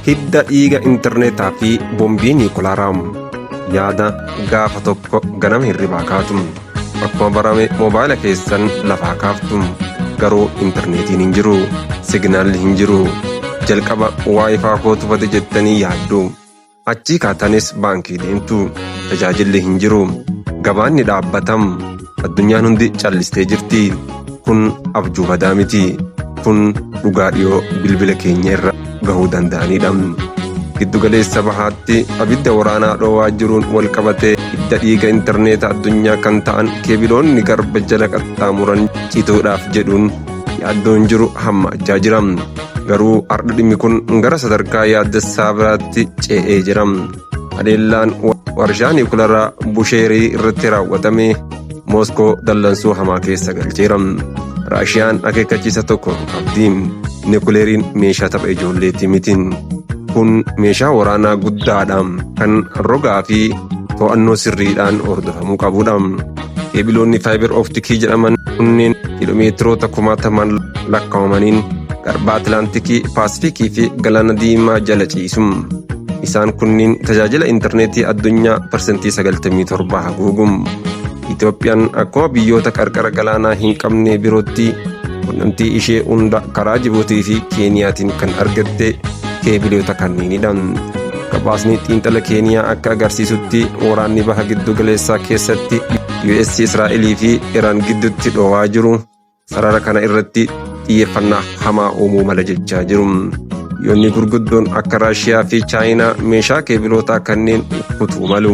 Hidda dhiiga intarneetaa fi boombii niwukilaraa. Yaada gaafa tokko ganama hirribaa kaatu. Akkuma barame moobaayila keessan lafaa kaaftu. Garuu intarneetiin hin jiru. Signaalli hin jiru. Jalqaba WiFi kootu bade jettanii yaaddu. Achii kaatanis baankii deemtu. Tajaajilli hin jiru. Gabaan ni dhaabbatam. Addunyaan hundi callistee jirti. Kun abjuu badaa miti. Kun dhugaa dhiyoo bilbila keenya irra gahuu danda'anidha. Giddugaleessa bahaatti abidda waraanaa dhoowaa jiruun wal qabatee hidda dhiiga intarneeta addunyaa kan ta'an keebiloonni garba jala qaxxaamuran cituudhaaf jedhuun yaaddoon jiru hammaachaa jira. Garuu har'a dhimmi kun gara sadarkaa yaaddessaa biraatti ce'ee jira. Haleellaan warshaa niwukilaraa Busheerii irratti raawwatame Mooskoo dallansuu hamaa keessa galcheera. Raashiyaan akeekkachiisa tokko qabdi. Niwukileeriin meeshaa tapha ijoolleetii miti. Kun meeshaa waraanaa guddaadha kan rogaa fi to'annoo sirriidhaan hordofamuu qabudha. Keebiloonni fiber optic jedhaman kunneen kiiloomeetiroota kumaatamaan lakkaa'amaniin garba Atlaantikii, Paasifikii fi Galaana Diimaa jala ciisu. Isaan kunniin tajaajila intarneetii addunyaa 97% haguugu. Itoophiyaan akkuma biyyoota qarqara galaanaa hin qabne birootti qunnamtii ishee hunda karaa Jibuutii fi Keeniyaatiin kan argatte keebiloota kanneenidha. Gabaasni xiinxala Keeniyaa akka agarsiisutti, waraanni baha giddu galeessaa keessatti US, Israa'elii fi Iraan gidduutti dhoowaa jiru sarara kana irratti xiyyeeffannaa hamaa uumuu mala jechaa jiru. Biyyoonni gurguddoon akka Raashiyaa fi Chaayinaa meeshaa keebilootaa kanneen kutuu malu.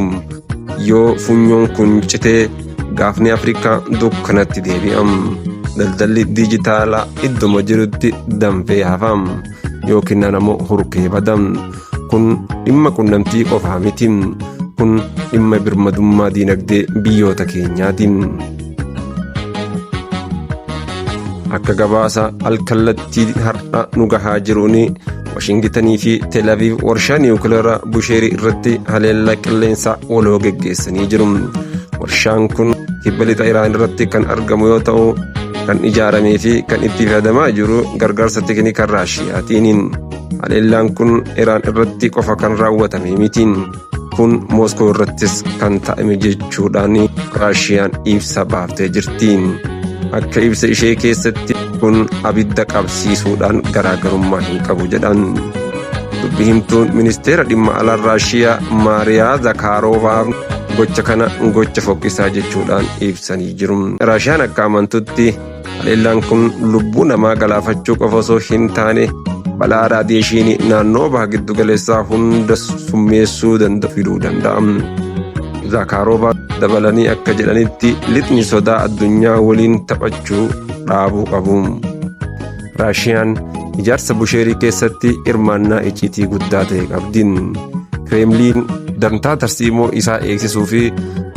Yoo funyoon kun citee, gaafni Afrikaa dukkanatti deebi'a. Daldalli diijitaalaa idduma jirutti danfee hafa yookiin ammoo hurkee bada. Kun dhimma qunnamtii qofaa miti. Kun dhimma birmadummaa diinagdee biyyoota keenyaati. Akka gabaasa alkallattii har'a nu gahaa jiruun, Washingitanii fi Teelaviiv warshaa niwukileeraa Busheerii irratti haleellaa qilleensaa waloo geggeessanii jiru. Warshaan kun kibba lixa Iraan irratti kan argamu yoo ta'u, kan ijaaramee fi kan itti fayyadamaa jiru gargaarsa teeknikaa Raashiyaatiin. Haleellaan kun Iraan irratti qofa kan raawwatame miti. Kun Mooskoo irrattis kan ta'ame jechuudhaan Raashiyaan ibsa baaftee jirti. Akka ibsa ishee keessatti, kun abidda qabsiisuudhaan garaagarummaa hin qabu jedhan. Dubbi himtuun ministeera dhimma alaa Raashiyaa Maariyaa Zakaaroovaa gocha kana gocha fokkisaa jechuudhaan ibsanii jiru. Raashiyaan akka amantutti, haleellaan kun lubbuu namaa galaafachuu qofa osoo hin taane balaa raadiyeeshinii naannoo baha giddu galeessaa hunda summeessuu danda'u fiduu danda'a. Zakaaroovaa dabalanii akka jedhanitti, lixni sodaa addunyaa waliin taphachuu dhaabuu qabu. Raashiyaan ijaarsa Busheerii keessatti hirmaannaa icciitii guddaa ta'e qabdi. Kireemliin dantaa tarsiimoo isaa eegsisuu fi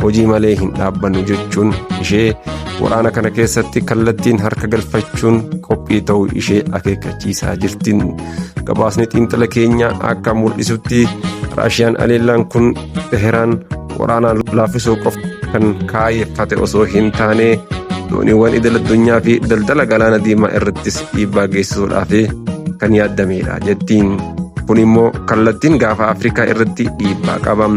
hojii malee hin dhaabbannu jechuun ishee waraana kana keessatti kallattiin harka galfachuun qophii ta'uu ishee akeekkachiisaa jirti. Gabaasni xiinxala keenyaa akka mul'isutti, Raashiyaan haleellaan kun Teheraan waraanaan laaffisuu qofa kan kaayyeffate osoo hin taane, dooniiwwan idil addunyaa fi daldala galaana diimaa irrattis dhiibbaa geessisuudhaaf kan yaadamedha jettiin. Kun immoo kallattiin gaafa Afrikaa irratti dhiibbaa qaba.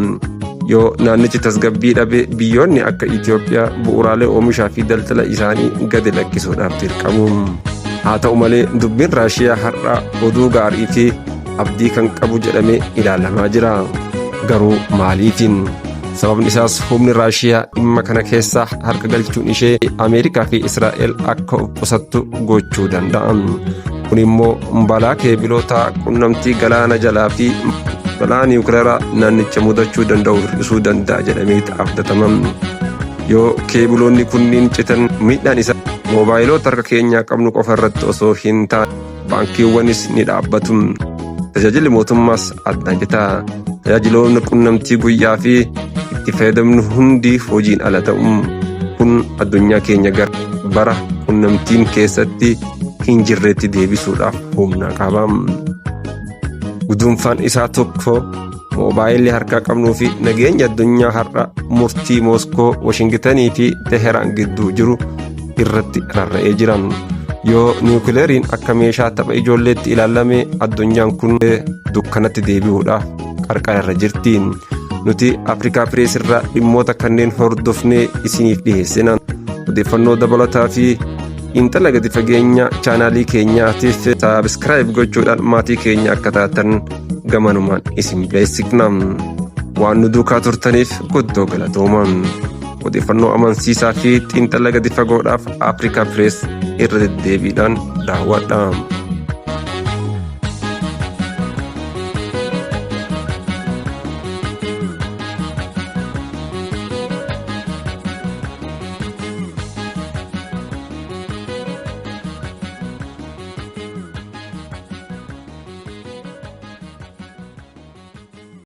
Yoo naannichi tasgabbii dhabe, biyyoonni akka Itoophiyaa bu'uuraalee oomishaa fi daldala isaanii gadi lakkisuudhaaf dirqamu. Haa ta'u malee, dubbiin Raashiyaa har'a oduu gaarii fi abdii kan qabu jedhamee ilaalamaa jira. Garuu maaliifin? Sababni isaas humni Raashiyaa dhimma kana keessaa harka galchuun ishee Ameerikaa fi Israa'el akka of qusattu gochuu danda'a. Kun immoo balaa keebiloota qunnamtii galaana jalaa fi balaa niwukileeraa naannicha mudachuu danda'u hir'isuu danda'a jedhamee abdatama. Yoo keebiloonni kunniin citan, miidhaan isaa moobaayiloota harka keenyaa qabnu qofa irratti osoo hin taane baankiiwwanis ni dhaabbatu. Tajaajilli mootummaas addaan cita. Tajaajiloonni qunnamtii guyyaa fi itti fayyadamnu hundi hojiin ala ta'u. Kun addunyaa keenya gara bara qunnamtiin keessatti hin jirretti deebisuudhaaf humna qaba. Guduunfaan isaa tokko, moobaayilli harkaa qabnuu fi nageenya addunyaa har'a murtii Mooskoo, Washingitanii fi Teheraan gidduu jiru irratti rarra'ee jira. Yoo niwukileeriin akka meeshaa tapha ijoolleetti ilaalame, addunyaan kun dukkanatti deebi'uudhaaf qarqara irra jirti. Nuti Afrikaa Pirees irraa dhimmoota kanneen hordofnee isiniif dhiheessina. Odeeffannoo dabalataa fi xiinxala gadi fageenya chaanaalii keenyaatiif subscribe gochuudhaan maatii keenya akka taatan gamanumaan isin beeksifna. Waan nu duukaa turtaniif guddoo galatooma. Odeeffannoo amansiisaa fi xiinxala gadi fagoodhaaf Afrikaa Pirees irra deddeebiidhaan daawwadha.